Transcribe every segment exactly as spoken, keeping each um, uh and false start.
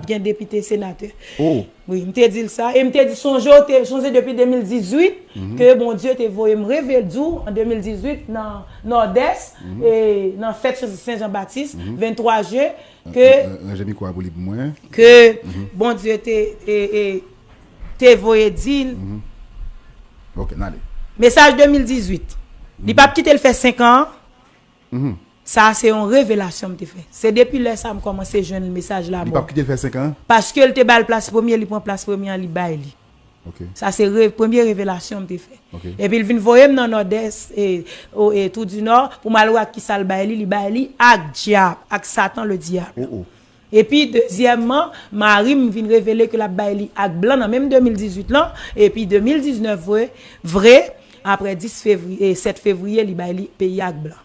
gen depite, senatè. Oh. Wi, m te di l sa. E m te di, sonje, w te, sonje depi de mil dizuit, ke Bondye te voye m revele di w an de mil dizuit nan Nòdès, e nan fèt Sen Jan Batis, venntwa jen, ke, Ranje mikwo a pou li pou mwen. Ke Bondye te, e, e, te voye di l. Ok, n ale. Mesaj de mil dizuit. Li p ap kite l fè senk an. Sa a se yon revelasyon m te fè. Se depi lè sa a m kòmanse jwenn mesaj la. Li p ap kite l fè senk an? Paske l te ba l plas premye, li pran plas premye an, li bay li. Ok. Sa se re, premye revelasyon m te fè. Ok. Epi l vin voye m nan Nòdès, e, o, e, Tou di Nò, pou m al wè ak kisa l bay li, li bay li ak dyab, ak Satan le dyab. Oh, oh. Epi, dezyèmman, mari m vin revele ke l ap bay li ak blan nan menm de mil dizuit lan, epi de mil diznèf vre, vre, apre dis fevriye, sèt fevriye, li bay li peyi ak blan.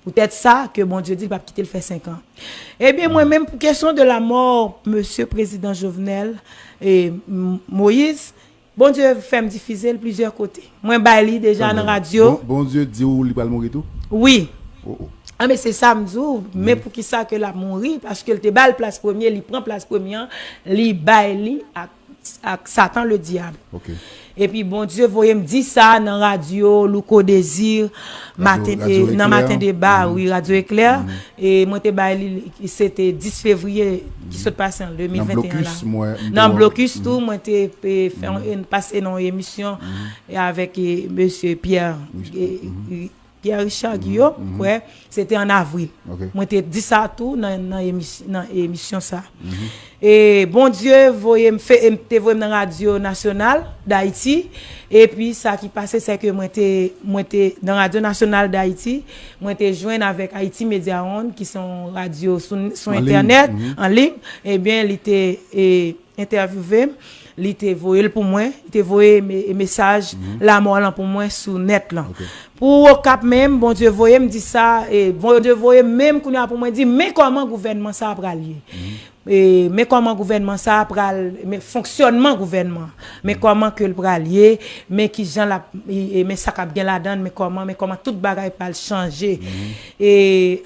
Poutèt sa ke Bondye di l p ap kite l fè senk an. Ebyen, mwen menm, pou kesyon de la mò mesye prezidan Jovenel e M-, Moïse, Bondye fè m difize l plizyè kote. Mwen bay li deja nan radyo. Bon, Bondye di w li pral mouri tou? Wi. Oh, oh. Ah, men se sa m di w, men poukisa ke l ap mouri? Paske l te ba l plas premye, li pran plas premye an, li bay li ak, ak Satan le dyab. Ok. Epi Bondye voye m di sa nan radyo Louko Désir, maten, nan Maten Deba, wi, Radyo Eklè. E mwen te bay li, se te dis fevriye ki sot pase an de mil venteyen la. Nan Blokis tou, mwen te, e, fè yon, pase nan yon emisyon, e avèk, e, mesye Pierre, e, Pierre Richard Guillaume, m kwè, se te an avril. Ok. Mwen te di sa tou nan, nan emis-, nan emisyon sa. E Bondye voye m fè, e m te voye m nan Radyo Nasyonal Dayiti, epi sa ki pase, se ke mwen te, mwen te nan Radyo Nasyonal Dayiti, mwen te jwenn avèk Haïti Media One, ki se yon radyo sou, sou entènèt, an liy, ebyen, li te, e, entèvyouve m, li te voye l pou mwen, li te voye me-, mesaj lamò lan pou mwen sou nèt lan. Ok. Pou Okap menm, Bondye voye m di sa, e Bondye voye m menm kounye a pou mwen di, men kòman gouvènman sa a pral ye. E men kòman gouvènman sa a pral, men fonksyònman gouvènman, men kòman ke l pral ye, men kijan l ap, e, e men sa k ap gen ladan l, men kòman, men kòman tout bagay pral chanje. E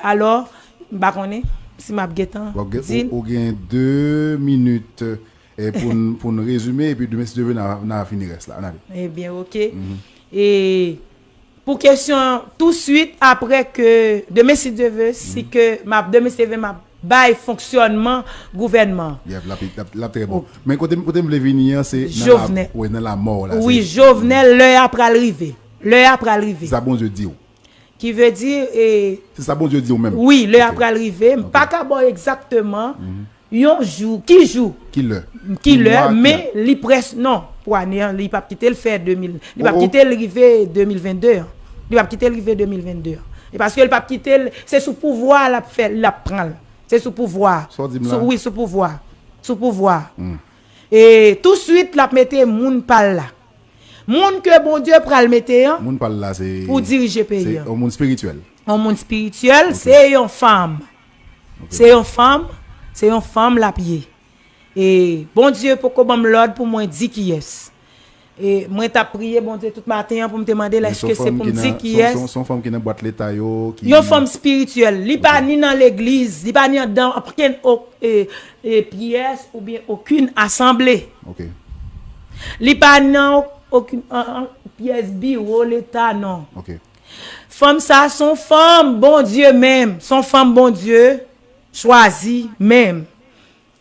alò, m pa konnen si m ap gentan di l. Ou, ou gen de minit, e, pou n, pou n rezime, epi demen, si Dye vle, n a, n a fini rès la. Ann ale. Ebyen, ok. E pou kesyon an, touswit apre ke, demen, si Dye vle, si ke m ap, demen, si Dye vle, m ap bay fonksyònman gouvènman. Yep, l ap, l ap, l ap trè bon. Men kote, kote m vle vini an, se nan la, wi, nan lamò la. Wi, Jovenel, lè a pral rive. Lè a pral rive. Sa Bondye di w. Ki vle di, e, se sa Bondye di w menm. Wi, lè a pral rive. M pa ka ba w egzakteman yon jou, ki jou, ki lè, ki lè, men li près, non, pou ane an, li p ap kite l fè de mil, li p ap kite l rive de mil vennde an. Li p ap kite l rive de mil vennde an. E paske li p ap kite l, se sou pouvwa a l ap fè, l ap pran l. Se sou pouvwa. Sa w di m la? Sou, wi, sou pouvwa. Sou pouvwa. E touswit, l ap mete moun pa l la. Moun ke Bondye pral mete an pou dirije peyi an. Moun pa l la, se, se yon moun espirityèl. Yon moun espirityèl, se yon fanm. Ok. Se yon fanm, se yon fanm l ap ye. E Bondye poko ban m lòd pou mwen di kiyès. E mwen t ap priye Bondye tout maten an pou m te mande l, èske se pou m di kiyès? Se yon fanm ki nan bwat leta yo, ki... Yon fanm espirityèl. Li pa ni nan legliz, li pa ni anndan okenn, e, e, pyès oubyen okenn asanble. Ok. Li pa nan okenn, an, an, pyès biwo leta, non. Ok. Fanm sa a se yon fanm Bondye menm, se yon fanm Bondye chwazi menm,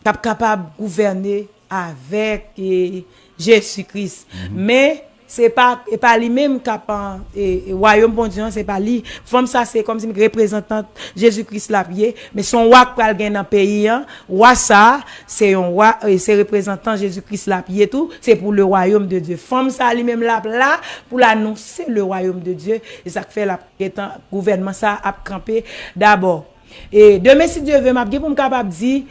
k ap kapab gouvène avèk, e, Jezi Kris. Men, se pa, e pa li menm k ap, e, e, wayòm Bondye an, se pa li. Fanm sa, se kòmsi reprezantant Jezi Kris l ap ye, men se yon wa k pral gen nan peyi an. Wa sa, se yon wa, e, se reprezantan Jezi Kris l ap ye tou. Se pou le royaume de Dieu. Fanm sa, li menm, l ap la pou l anonse le royaume de Dieu. E sa k fè l ap gentan, gouvènman sa ap kanpe dabò. E demen, si Dye vle, m ap gen pou m kapab di,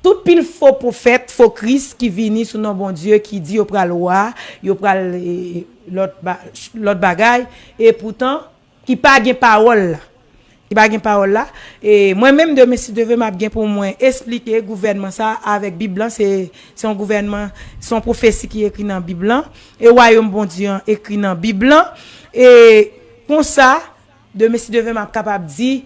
tout pil fo pwofèt, fo Kris ki vini sou non Bondye, ki di yo pral wa, yo pral, e, lòt ba-, lòt bagay, e poutan, ki pa gen pawòl la. Ki pa gen pawòl la. E mwen menm, demen, si Dye vle, m ap gen pou mwen esplike gouvènman sa avèk Bib lan. Se, se yon gouvènman, se yon pwofesi ki ekri nan Bib lan. E wayòm Bondye an ekri nan Bib lan. E konsa, demen, si Dye vle, m ap kapab di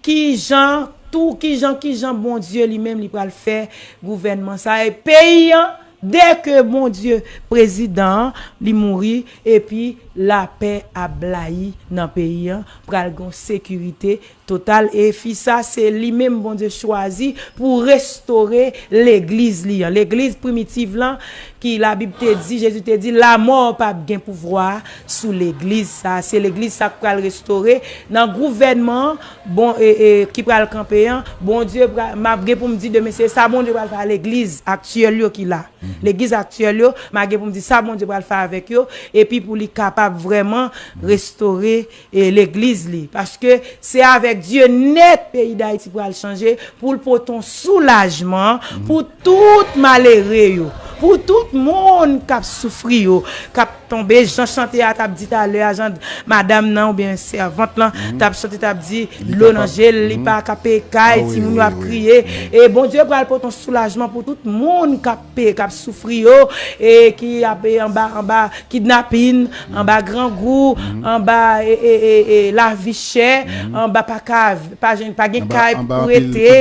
ki jan tou kijan, kijan Bondye li menm li pral fè gouvènman sa e peyi an, dèke Bondye, prezidan an, li mouri, epi lapè ap blayi nan peyi an, pral gen sekirite total. E fi sa, se li menm Bondye chwazi pou restore legliz li an. Legliz primitiv lan, ki Labib te di, Jezi te di, lamò p ap gen pouvwa sou legliz sa. Se legliz sa k pral restore nan gouvènman an, bon, e, e, ki pral kanpe an. Bondye pral, m ap gen pou m di demen, se sa Bondye pral fè a legliz aktyèl yo ki la. Legliz aktyèl yo, m ap gen pou m di sa Bondye pral fè avèk yo, epi pou li kapab vrèman restore e legliz li, paske se avèk Dye nèt peyi Dayiti pral chanje, pou l pote yon soulajman pou tout malere yo, pou tout moun k ap soufri yo, k ap tonbe, jan chante a t ap di talè a, jan madanm nan oubyen sèvant lan t ap chante, t ap di dlo nan je l, li pa ka peye kay, timoun yo ap kriye. E Bondye pral pote yon soulajman pou tout moun k ap pe, k ap soufri yo, e ki ap, e, anba, anba kidnapin, anba grangou, anba, e, e, e, e, lavi chè, anba pa ka, pa jwenn, pa gen kay pou rete,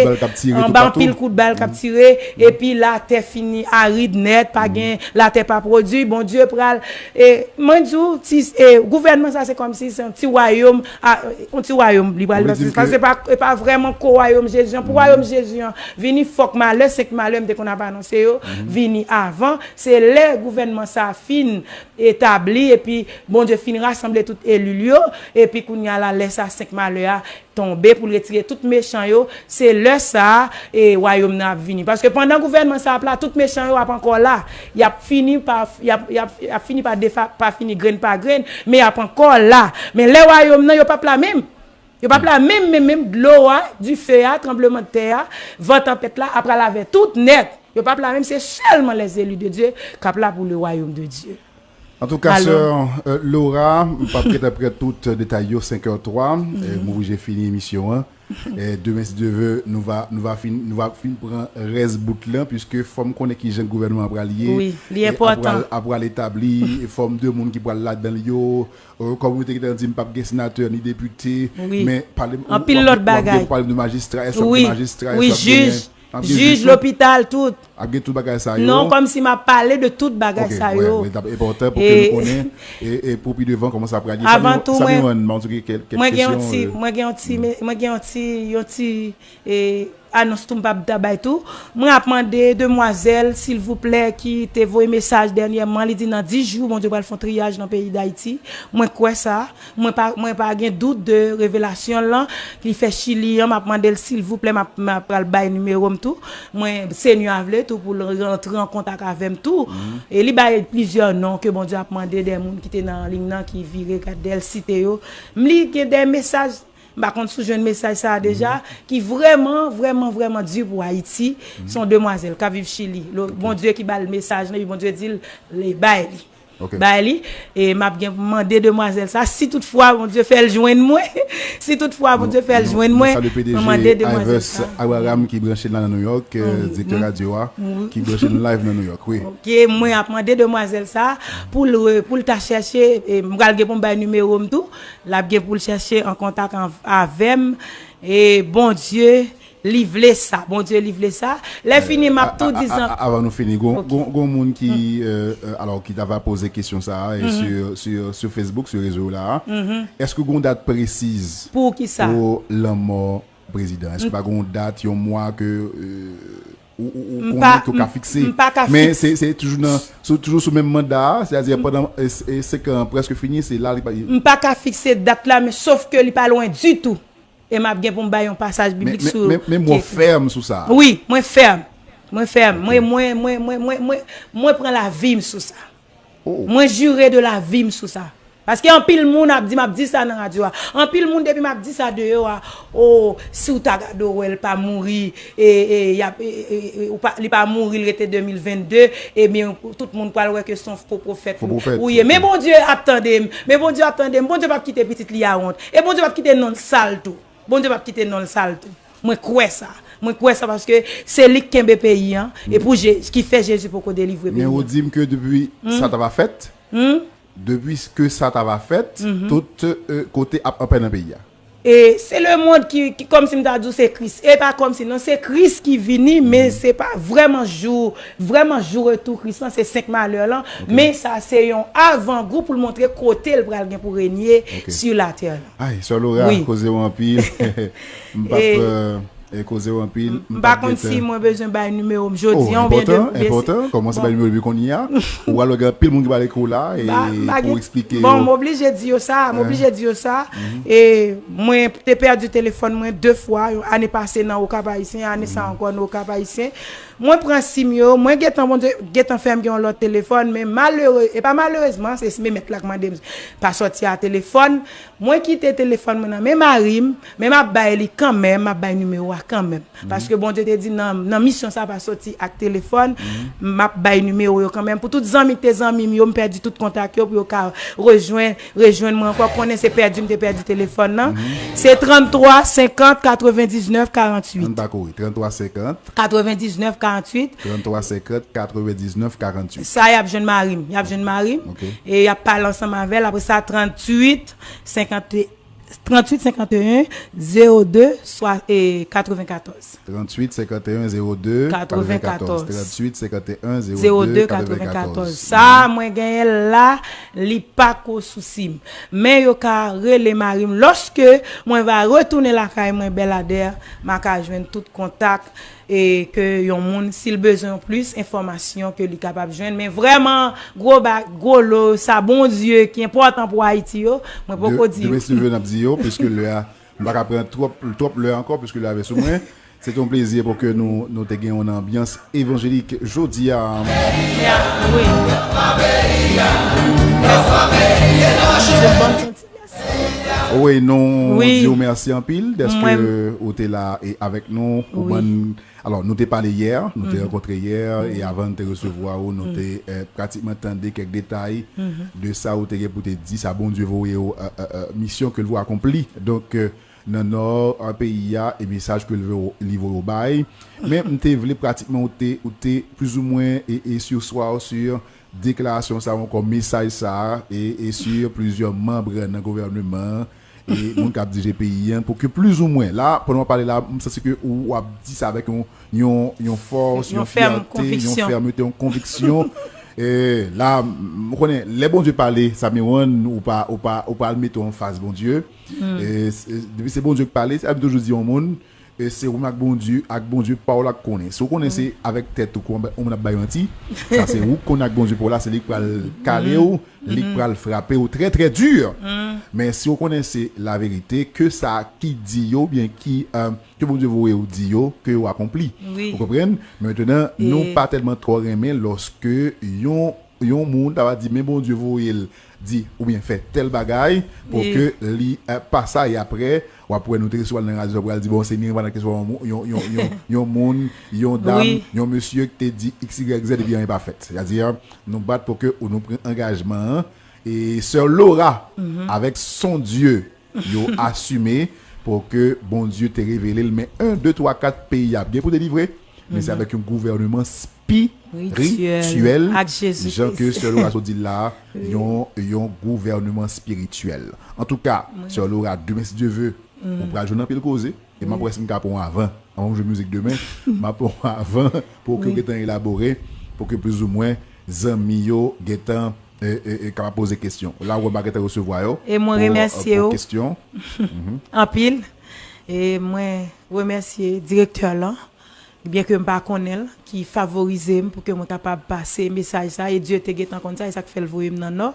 anba anpil kout bal k ap tire, epi latè fini arid nèt, pa gen, latè pa pwodui, Bondye pral, e, mwen di w, ti, e, gouvènman sa se kòmsi se yon ti wayòm, a, yon ti wayòm li pral, paske se pa, se pa vrèman ko wayòm Jezi an. Pou wayòm Jezi an vini, fòk malè, senk malè m te konn ap anonse yo, vini avan. Se lè gouvènman sa a fin etabli, epi Bondye fin rasanble tout eli l yo, epi kounye a la, lè sa senk malè a tonbe pou l retire tout mechan yo, se lè sa a, e, wayòm nan ap vini. Paske pandan gouvènman sa ap la, tout mechan yo ap ankò la. Y ap fini pa, y ap, y ap, y ap fini pa defa, pa fini grenn pa grenn, men y ap ankò la. Men lè wayòm nan, yo p ap la menm. Yo p ap la menm, menm, menm, dlo a, dife a, tranblemanntè a, van tanpèt la, ap pral avè tout nèt. Yo p ap la menm, se sèlman les élus de Dieu k ap la pou le royaume de Dieu. Antouka, sè, euh, Laura, m p ap gentan pran tout detay yo, senk è twa, euh, m oblije fini emisyon an. E demen, si Dye ve, nou va, nou va fin, nou va fin pran rès bout lan, piske fò m konnen kijan gouvènman an pral ye. Wi, li enpòtan. Ap pral, ap pral etabli, e fòm de moun ki pral ladan l yo, euh, kòm ou te gentan di, m p ap gen senatè ni depite, men pale m, anpil lòt bagay. W ap gen pou pale m de majistra, èske w ap gen majistra, èske w ap gen jij, jij, lopital, tout. Ap gen tout bagay sa yo. Non, kòmsi m ap pale de tout bagay sa yo. Ok, men l t ap enpòtan pou ke nou konnen, e, e pou pi devan, kòman sa pral ye. Avan tou, mwen, mwen gen yon ti, mwen gen yon ti, mwen gen yon ti, yon ti, e, anons tou m p ap ta bay tou. Mwen ap mande demwazèl, silvouplè, ki te voye mesaj dènyèman, li di nan dis jou, Bondye pral fè yon triyaj nan peyi Dayiti. Mwen kwè sa. Mwen pa, mwen pa gen dout de revelasyon l lan, li fè Chili an, m ap mande l, silvouplè, m ap, m ap pral bay nimewo m tou. Mwen, Senyè a vle tou pou l rantre an kontak avè m tou. E li bay plizyè non ke Bondye ap mande de moun ki te nan liy nan, ki vire gade l, site yo. M li gen de mesaj, m pa konn si w jwenn mesaj sa a deja, ki vrèman, vrèman, vrèman di pou Ayiti. Se yon demwazèl k ap viv Chili. Lo-, Bondye ki ba l mesaj lan, epi Bondye di l, li bay li. Ok. Bay li, e m ap gen pou mande demwazèl sa, si toutfwa Bondye fè l jwenn mwen, si toutfwa Bondye fè l jwenn mwen, mwen mande demwazèl sa. Abraham ki branche la nan New York, euh, direktè radyo a, ki branche nou live nan New York, wi. Ok, mwen ap mande demwazèl sa pou l re-, pou l ta chèche, e m pral gen pou m bay nimewo m tou, l ap gen pou l chèche an kontak an-, avè m, e Bondye, Li vle sa, Bondye li vle sa. Lè fini, m ap tou di zan. Avan nou fini, gon, gon, gon moun ki, euh, euh, alò, ki ta va poze kesyon sa a, e sur, sur, sur Facebook, sur rezo la a. Èske gon dat presiz pou lanmò prezidan? Èske pa gon dat, yon mwa ke, euh, ou, ou, ou konnen ke w ka fikse? Men se, se toujou nan, sou, toujou sou menm manda a, sètadi pandan, e, e, senk an prèske fini, se la li pa. M pa ka fikse dat la, men sof ke li pa lwen ditou. E m ap gen pou m bay yon pasaj biblik sou. Men, men, men, men w fèm sou sa. Wi, mwen fèm. Mwen fèm. Ok. Mwen, mwen, mwen, mwen, mwen, mwen, mwen pran lavi m sou sa. Oh. Mwen jire de lavi m sou sa. Paske anpil moun ap di, m ap di sa nan radyo a. Anpil moun depi m ap di sa deyò a, oh, si w ta gade w wè l pa mouri, e, e, y ap, e, e, e, ou pa, li pa mouri, l rete de mil vennde, ebyen, tout moun pral wè ke se yon fo pwofèt ou ye. Fo pwofèt, ok. Men Bondye ap tande m. Men Bondye ap tande m. Bondye p ap kite pitit li a wont. E Bondye p ap kite non l sal tou. Bondye p ap kite non l sal tou. Mwen kwè sa. Mwen kwè sa paske se li k kenbe peyi an. E pou Je-, ki fè Jezi poko delivre peyi an. Men ou di m ke depi sa ta va fèt, depi ke sa ta va fèt, tout, euh, kote ap anpè nan peyi a. E se lemonn ki, ki kòmsi m ta di w se Kris. E pa kòmsi non, se Kris ki vini, men se pa vrèman jou, vrèman jou retou Kris lan, se senk malè lan. Men sa se yon avangou pou l montre kote l pral gen pou renye si latè lan. Ay, Sè Laura, koze w anpil. M p ap, e, koze w anpil. M pa konn si mwen bezwen bay nimewo m jodi an oubyen de. Enpòtan, enpòtan. Kòmanse bay nimewo depi kounye a. Ou wè gen anpil moun ki pral ekri w la e pou eksplike yo. Bon, m oblije di yo sa, m oblije di yo sa. E mwen te pèdi telefòn mwen de fwa, ane pase nan Okap Ayisyen, ane sa ankò nan Okap Ayisyen. Mwen pran sim yo, mwen gentan, Bondye gentan fè m gen yon lòt telefòn, men malere, e pa malerezman, se sim mèt la k mande m pa sòti a telefòn. Mwen kite telefòn mwen nan men mari m, men m ap bay li kanmenm, m ap bay nimewo a kanmenm. Paske Bondye te di nan, nan misyon sa pa soti ak telefòn, m ap bay nimewo yo kanmenm. Pou tout zanmi ki te zanmi m yo, m pèdi tout kontak yo, pou yo ka rejwenn, rejwenn mwen ankò. Konnen se pèdi m te pèdi telefòn nan. Se tranntwa senkant katrevendiznèf karanntuit. Ann pa kouri. Tranntwa senkant. Katrevendiznèf karanntuit. Tranntwa senkant katrevendiznèf karanntuit. Sa y ap jwenn mari m. Y ap jwenn mari m. E y ap pale ansanm avè l. Apre sa, trantuit senkant, trantuit senkanteyen zewo de swa, e, katrevenkatòz. Trantuit senkanteyen zewo de katrevenkatòz. Trantuit senkanteyen zewo de katrevenkatòz. Sa mwen genyen la, li pa ko sousi m. Men yo ka rele mari m. Lòske mwen va retounen lakay mwen, Bèladè, m a ka jwenn tout kontak e ke yon moun, si l bezwen plis enfòmasyon, ke li kapab jwenn. Men vrèman, gwo ba, gwo lo, sa Bondye ki enpòtan pou Ayiti yo, mwen poko di yo. Demen si Dye vle, n ap di yo, piske lè a, m pa ka pran twòp, twòp lè ankò, piske lè a vle sou mwen. Se te yon plezi pou ke nou, nou te gen yon anbyans evanjelik jodi a. Wi. Wi, nou di w mèsi anpil dèske ou te la e avèk nou, ou bann Alò, nou te pale yè, nou te rankontre yè, e avan n te resevwa ou, nou te, eh, pratikman tande kèk detay de sa ou te gen pou te di, sa Bondye voye w, eh, eh, eh, mission que l voye accompli. Donk, eh, nan nò, eh, peyi a, e mesaj ke l voye w, li voye w bay. Men, m te vle pratikman ou te, ou te plizoumwen e, e sur swa ou sur deklarasyon sa a, ankò mesaj sa a, e, e sur plizyè manm nan gouvèneman an, e moun k ap dirije peyi a, pou ke plizoumwen, la, pandan w ap pale la, m santi ke ou ap di sa avèk yon, yon, yon fòs, yon fyète, yon fèmite, yon konviksyon. E la, m konnen, lè Bondye pale, sa m wè, ou pa, ou pa, ou pa al mete w anfas Bondye. E, se, depi se Bondye k pale, sa m toujou di yon moun, E se ou menm ak Bondye, ak Bondye pa w la k konnen. Si w konnen se avèk tèt ou ke w, ou menm ap bay manti, sa se ou k konnen ak Bondye pa w la, se li k pral kale w, li k pral frape w trè, trè di. Men si w konnen se laverite, ke sa ki di yo, oubyen ki, eh, ke Bondye voye w di yo, ke yo akonpli. Ou konprann? Men mentnan, nou pa tèlman twò renmen lòske yon yon moun ta va di, men Bondye voye l di oubyen fè tèl bagay pou ke li, eh, pa sa, e apre, w ap wè nou te resevwa l nan radyo, w ap pral di, bon, se mirak, pa nan kesyon yon, yon, yon, yon, yon moun, yon dam, yon mesye ki te di X, Y, Z, epi anyen pa fèt. Sètadi, nou bat pou ke nou pran angajman an, e sè Laura, avèk son Dye, yo asime pou ke Bondye te revele l, men en, de, twa, kat peyi a ap gen pou delivre, men se avèk yon gouvèneman spirityèl, jan ke sè Laura sot di l la, yon, yon gouvèneman spirityèl. Antouka, sè Laura, demen, si Dye ve, ou pral jwenn anpil koze, e m ap wè si m ka pran w avan, anvan m jwe mizik demen, m ap pran w avan pou ke w gentan elabore, pou ke plizoumwen zanmi yo gentan e, e, e kapab poze kesyon. La, ou wè m pa gentan resevwa yo. E mwen remèsye w anpil. E mwen remèsye direktè lan, byenke m pa konnen l, ki favorize m pou ke mwen kapab pase mesaj sa. E Dye te gentan konn sa, e sa k fè l voye m nan Nò.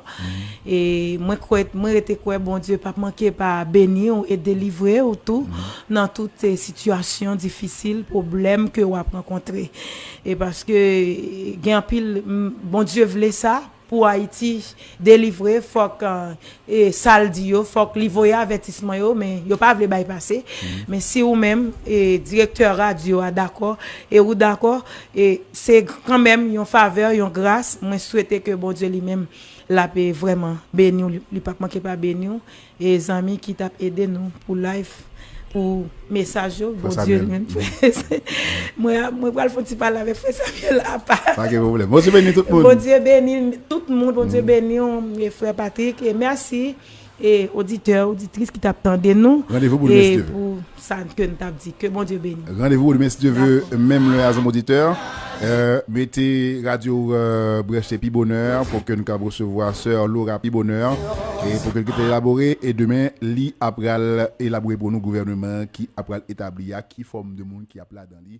E mwen kwè, mwen rete kwè Bondye p ap manke pa beni w e delivre w tou nan tout, eh, sitiyasyon difisil, pwoblèm ke w ap rankontre. E paske, eh, gen anpil, m, Bondye vle sa, pou Ayiti delivre, fòk, eh, e sa l di yo, fòk li voye avètisman yo, men yo pa vle bay pase. Men si ou menm, e direktè radyo a dakò, e ou dakò, e se kanmenm yon favè, yon gras, mwen swete ke Bondye li menm, l ap, e, vrèman beni w, li, li p ap manke pa beni w. E zanmi ki t ap ede nou pou live, pou mesaj yo, Bondye li menm. Mwen, mwen pral fè yon ti pale avèk frè Samuel apa. Pa gen pwoblèm. Bondye beni tout moun. Bondye beni tout moun, Bondye beni w, e frè Patrick, e mèsi e oditè, oditris ki t ap tande nou. Randevou pou e demen, si Dye vle. Pou sa ke n t ap di. Ke Bondye beni. Randevou pou demen, si Dye vle, menm lè a, zanmi oditè. Euh, mete radyo euh, branche pi bonè pou ke n ka resevwa sè Laura pi bonè e pou ke n ka elabore e demen li apral elabore pou nou gouvènman ki apral etabli a, ki fòm de moun ki ap ladan li.